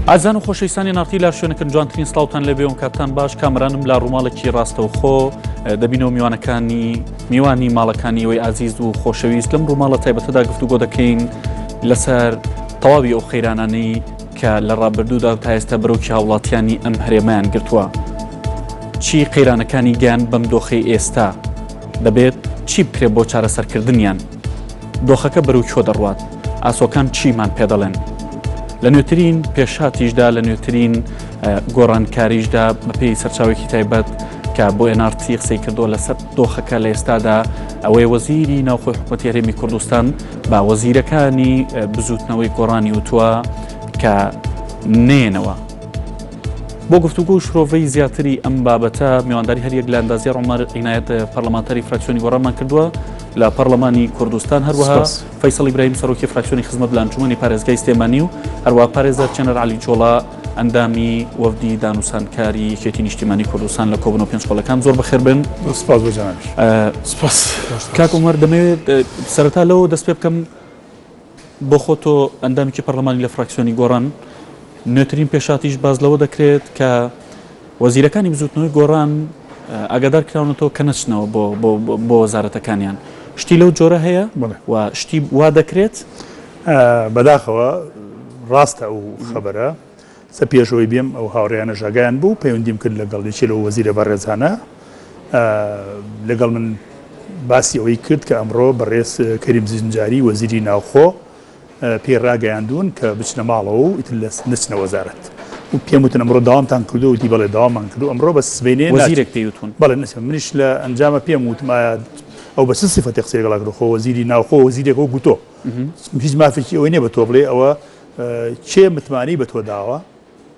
ئازیزان و خۆشەویستانی ناڕتی لە شوێنەکەن جوانترین سڵاوتان لێبێ و کاتتان باش کامرانم لە ڕووماڵێکی ڕاستەوخۆ دەبینەوە میوانەکانی میوانی ماڵەکانی ئەوەی ئازیز و خۆشەویست لەم ڕووماڵە تایبەتەدا گفتوگۆ دەکەین لەسەر تەواوی ئەو قەیرانانەی کە لە ڕابردوودا تا ئێستا بەرۆکی هاوڵاتیانی ئەم هەرێمەیان گرتووە. چی قەیرانەکانی گەیان بەم دۆخەی ئێستا؟ دەبێت چی بکرێت بۆ چارەسەرکردنیان؟ دۆخەکە بەرەو کوێ دەڕوات؟ ئاسۆکان چیمان پێدەڵێن؟ لە نوێترین پێشهاتیشدا لە نوێترین گۆڕانکاریشدا بەپێی سەرچاوێکی تایبەت کە بۆ NRT قسەی کردووە لەسەر دۆخەکە لە ئێستادا ئەوەی وەزیری ناوخۆی حکوومەتی هەرێمی کوردستان بە وەزیرەکانی بزوتنەوەی گۆڕانی وتووە کە نێنەوە. بۆ گفتوگۆ و شرۆڤەی زیاتری ئەم بابەتە میوانداری هەریەک لە ئەندازیار عومەر عینایەت پەرلەمانتاری فراکسیۆنی گۆڕانمان کردووە لە پەرلەمانی کوردستان هەروەها فەیسەڵ ئیبراهیم سەرۆکی فراکسیۆنی خزمەت لە ئەنجومەنی پارێزگای سلێمانی و هەروەها پارێزەر چێنەر عەلی جۆڵا ئەندامی وەفدی دانوسانکاری یەکێتی نیشتیمانی کوردستان لە کۆبوونەوە پێنج خۆلەکان زۆر بەخێر بن. سپاس بۆ جەنابیش. سپاس. کاک عومەر دەمەوێت سەرەتا لەوە دەست پێ بکەم بۆ خۆت تۆ ئەندامێکی پەرلەمانی لە فراکسیۆنی گۆڕان، نوێترین پێشهاتیش باس لەوە دەکرێت کە وەزیرەکانی بزووتنەوەی گۆڕان ئاگادار کراونەتەوە کە نەچنەوە بۆ بۆ وەزارەتەکانیان. شتی لەو جۆرە هەیە و شتی وا دەکرێت؟ بەداخەوە ڕاستە ئەو خەبەرە. سە پێش ئەوەی بێم ئەو هاوڕێیانەش ئاگایان بوو، پەیوەندیم کرد لەگەڵ یەکێ لەو وەزیرە بەڕێزانە، لەگەڵ من باسی ئەوەی کرد کە ئەمڕۆ بەڕێز کەریم زنجاری وەزیری ناوخۆ پێی ڕاگەیاندوون کە بچنە ماڵەوە و ئیتر نەچنە وەزارەت. و پێم وتن ئەمڕۆ داوامتان کردووە؟ وتی بەڵێ داوامان کردووە ئەمڕۆ بەس سبەینێ وەزیرێک پێی وتوون؟ بەڵێ نەچن. منیش لە ئەنجامە پێم وتم ئایا ئەو بە چ سیفەتێک قسەی لەگەڵا کردووە؟ خۆ وەزیری ناوخۆ وەزیرێکە وەکوو تۆ هیچ مافێکی ئەوەی نییە بە تۆ بڵێ ئەوە کێ متمانەی بە تۆ داوە؟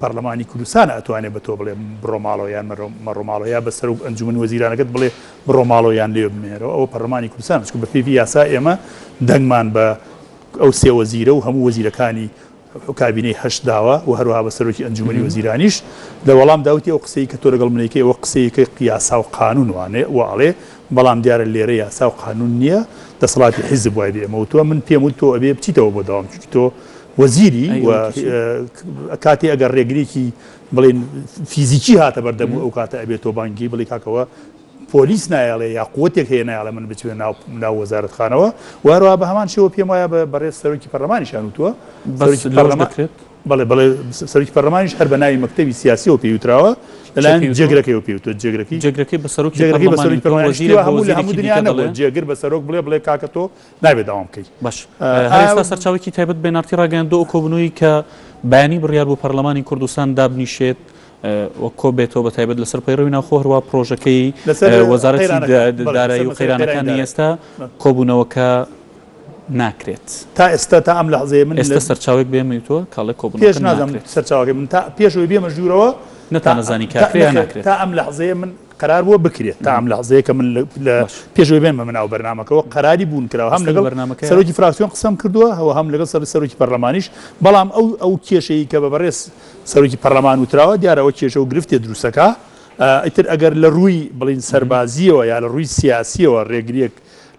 پەڕلەمانی کوردستان ئەتوانێ بە تۆ بڵێ بڕۆ ماڵەوە یان مەڕۆ ماڵەوە یا بە سەرۆک ئەنجومەنی وەزیرانەکەت بڵێ بڕۆ ماڵەوە یان لێ بمێنەرەوە ئەوە پەڕلەمانی کوردستان چونکە بە پێی یاسا ئێمە دەنگمان بە ئەو سێ وەزیرە و هەموو وەزیرەکانی کابینەی هەشت داوە و هەروەها بە سەرۆکی ئەنجومەنی وەزیرانیش لە وەڵام داوتی ئەو قسەی کە تۆ لەگەڵ منێکی ئەوە قسەیەکە یاسا و قانون وانێ و ئەڵێ بەڵام دیارە لێرە یاسا و قانون نییە دەسەڵاتی حیزب وای بێ ئێمە وتووە من پێم وت تۆ ئەبێ بچیتەوە بۆ دەوام چونکی تۆ وەزیری و کاتێ ئەگەر ڕێگرێکی بڵێن فیزیکی هاتە بەردەم و ئەو کاتە ئەبێت تۆ بانگی بڵێ کاکەوە پۆلیس نایەڵێ یا قوتێک هەیە نایەڵێ من بچمە ناو ناو وەزارەتخانەوە و هەروەها بە هەمان شێوە پێم وایە بە بەڕێز سەرۆکی پەرلەمانیشیان وتووە سەرۆکی پەرلەمان دەکرێت بەڵێ بەڵێ سەرۆکی پەرلەمانیش هەر بە ناوی مەکتەبی سیاسیەوە پێی وتراوە لەلایەن جێگرەکەیەوە پێی وتووە جێگرەکەی جێگرەکەی بە سەرۆکی جێگرەکەی بە سەرۆکی پەرلەمان وەزیرێک بە هەموو لە هەموو دنیا نەبووە جێگر بە سەرۆک بڵێ بڵێ کاکە تۆ نابێ داوام بکەی. باش هەر ئێستا سەرچاوەیەکی تایبەت بە NRT ڕاگەیاندووە ئەو کۆبوونەوەی کە بەیانی بڕیار بوو پەرلەمانی کوردستان دابنیشێت و کۆبێتەوە بە تایبەت لەسەر پەیڕەوی ناوخۆ هەروە پرۆژەکەی وەزارەتی دارایی و قەیرانەکانی ئێستا کۆبوونەوەکە ناکرێت. تا ئێستا تا ئەم لەحزەیە من ئێستا سەرچاوەیەک بێمە وتووە کاڵێ کۆبوونەوەکە پێش نازانم سەرچاوەکەی من تا پێش ئەوەی بێمە ژوورەوە نەتانەزانی کە ئەکرێ یان ناکرێت؟ تا ئەم لەحزەیە من قەرار بووە بکرێت تا ئەم لەحزەیە کە من لە پێش ئەوەی بێمە ناو بەرنامەکەوە قەراری بوون کراوە هەم لەگەڵ سەرۆکی فراکسیۆن قسەم کردووە و هەم لەگەڵ سەرۆکی پەرلەمانیش بەڵام ئەو ئەو کێشەی کە بە بەڕێز سەرۆکی پەرلەمان وتراوە دیارە ئەوە کێشە و گرفتێ دروستەکا ئیتر ئەگەر لە ڕووی بڵین سەربازیەوە یا لە ڕووی سیاسیەوە ڕێگریەک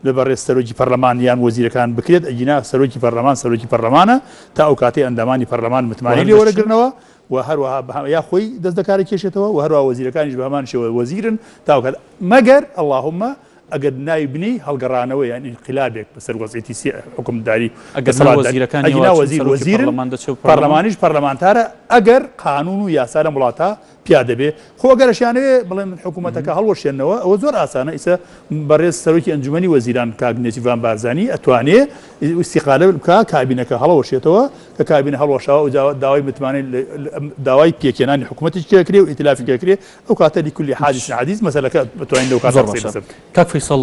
لە بەڕێز سەرۆکی پەرلەمان یان وەزیرەکان بکرێت ئەگینا سەرۆکی پەرلەمان سەرۆکی پەرلەمانە تا ئەو کاتەی ئەندامانی پەرلەمان متمانەی لێ وەرەگرنەوە و هەروەها یا خۆی دەست لەکارە کێشێتەوە و هەروەها وەزیرەکانیش بە هەمان شێوە وەزیرن تا ئەو کاتە مەگەر اللهم ئەگەر ناوی بنێی هەڵگەڕانەوە یان ئینقلابێک بەسەر وەزعیەتی حوکمداری ئەگەر نا وەزیرەکانی ئەگینا وەزیر وەزیرن پەرلەمانیش پەرلەمانتارە ئەگەر قانون و یاسا لەم وڵاتە پیادە بێ خۆ ئەگەر ئەشیانەوێ بڵێن من حکوومەتەکە هەڵوەشێنەوە ئەوە زۆر ئاسانە ئیسە بەڕێز سەرۆکی ئەنجومەنی وەزیران کاک نێچیرڤان بارزانی ئەتوانێ ئیستیقالە بکا کابینەکە هەڵەوەشێتەوە کە کابینە هەڵوەشاوە ئەوجا داوای متمانەی داوای پێکهێنانی حکوومەتێکی کرێ و ئیتلافی کرێ ئەو کاتە لکل حادث حدیث مەسەلەکە بتوانین لەو کاتە زۆر قسەی باشە لەسەر بکەین. کاک فەیسەڵ.